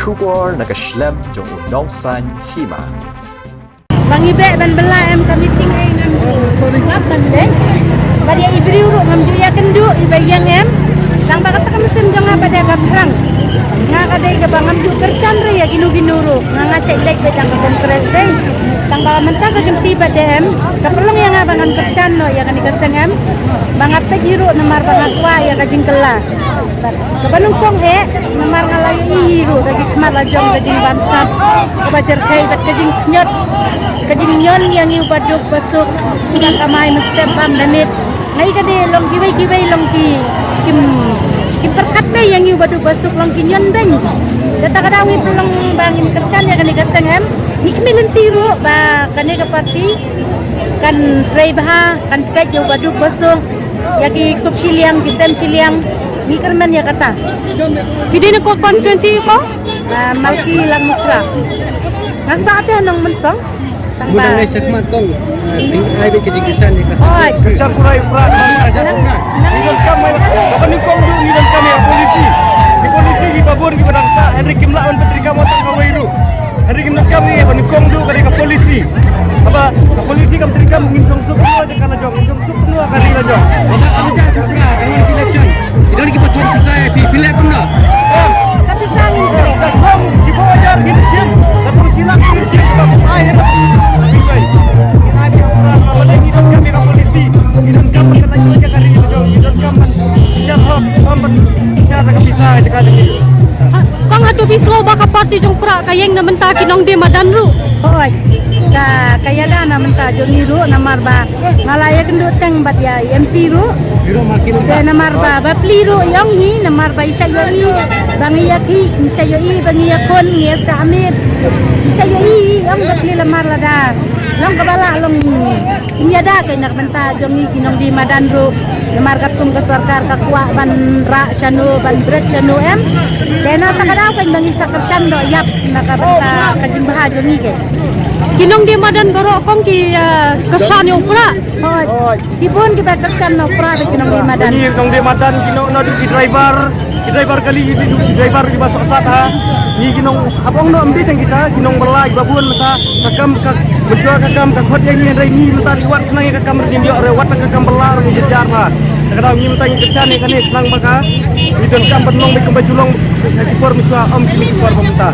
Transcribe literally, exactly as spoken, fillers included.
Khubor na ka shlem jong u nongsan hima. Ba ngi beh ban bylla em ka meeting ei ngam ju lap ban leh. Bad ïa i briew ruh ngam ju ïakynduh iba ïeng em. Tang ba kata ka mynsiem jong nga pat de ka thrang. Nga ka dei kaba ngam ju kyrshan re ïa kino kino ruh. Nga nga check leh bad jong ka Congress dei. Tang ba mynta ka jingpyrkhat pat de em. Ka pynlong ïa nga ba ngan kyrshan noh ïa kane ka seng em. Ba nga peit hi ruh namar ba nga kwah ïa ka jingkylla. Kaba nyngkong eh, namar nga la ïohi hi ruh da ki khmat la jong ka jingbamsap, kaba jyrkhei bad ka jingñiot, ka jingñion ïa ngi uba duk ba suk, ka kamai mynstep bam da miet. Nga ïohi ka dei long kiwei kiwei long ki, kim, kim pyrkhat dei ïa ngi uba duk ba suk long ki ñion beiñ. Kata ka daw ngi pynlong ba ngin kyrshan ïa kane ka seng em, ngi khmih lynti ruh ba kane ka party kan trei bha, kan peit ïa uba duk ba suk. Ïa ki kup shiliang, ki sem shiliang, ngi kyrmen ïa kata. Phi dei na ko constituency ko? Ah, Malki Langmutra. Nga sah te Nongmynsong. Tang ba. Mu dang dei shakhmat kong. Ah, ding ai beit ka jingkyrshan ïa ka. Oi. Kyrshan pura ïa u Prah. Nang, nang, ngi donkam ïa ka. Kaba nyngkong duh ngi donkam ïa ka polisi. Ki polisi kiba bun kiba dang sah, hynrei kim lah ban pyntreikam ïa ka kawei ruh. Hynrei ngim donkam ïa kaba nyngkong duh ka dei ka polisi. Haba ka polisi kam treikam ngin shong suk kumno jaka la jong, ngin shong suk kumno ka ri la jong. Lada ka rijal tu ka, ka long election. Ki don kiba thor pisa ïa phi, phi leh kumno? Ka pisa ngin trei. Ka song shiphew hajar ngin shim, ka thor shi lak ngin shim, ka kum ai hira. Ngi donkam ïa ka polisi. Ngi donkam ban ka la jong ka ri la jong, ngi donkam ban jar hok, ban jar ka pisa jaka la jong. Ha, kong hato phi sngew ba ka party jong Prah ka ïeng na mynta ki nongdie madan ruh. Hooid. Ka, ka ïada na mynta jong ngi ruh namar ba nga la ïakynduh teng bad ïa M P ruh. Te namar ba bapli ruh ïong ngi namar ba i sa ïohi ba ngi ïakhih, i sa ïohi ba ngi ïakhun, ngi ïaskhem, i sa ïohi ïong bapli lamar lada long kaba lah long. Kim ïada kein na ka bynta jong ngi ki nongdie madan ruh. Namar katkum ka sorkar ka kwah ban rah shano ban bret shano em. Te na kata ka daw kein ba ngi sa kyrshan doh ïap na ka bynta ka jingbha jong ngi kein. Ki nongdie madan baroh kong ki, ah, kyrshan ïa u Prah. Hooid. Ki bun kiba kyrshan ïa u Prah bad ki nongdie madan. Ngi nongdie madan ki nong, nong ki driver. Ki driver kali, ki, ki driver kiba sohsat ha. Ngi ki nong, hap ong noh ym dei tang kita, ki nongbylla kiba bun mynta ka kam ka, mynshuwa ka kam ka khot ïa ngi hynrei ngi mynta ngi wad khnang ïa ka kam, ngin ïoh re wad tang ka kam bylla ruh ngi jynjar ha. Te ka daw ngi mynta ngi kyrshan ïa kane khnang ba ka, ngi donkam ban long bad kumba ju long ha ki por mynshuwa, ym ki por ba mynta.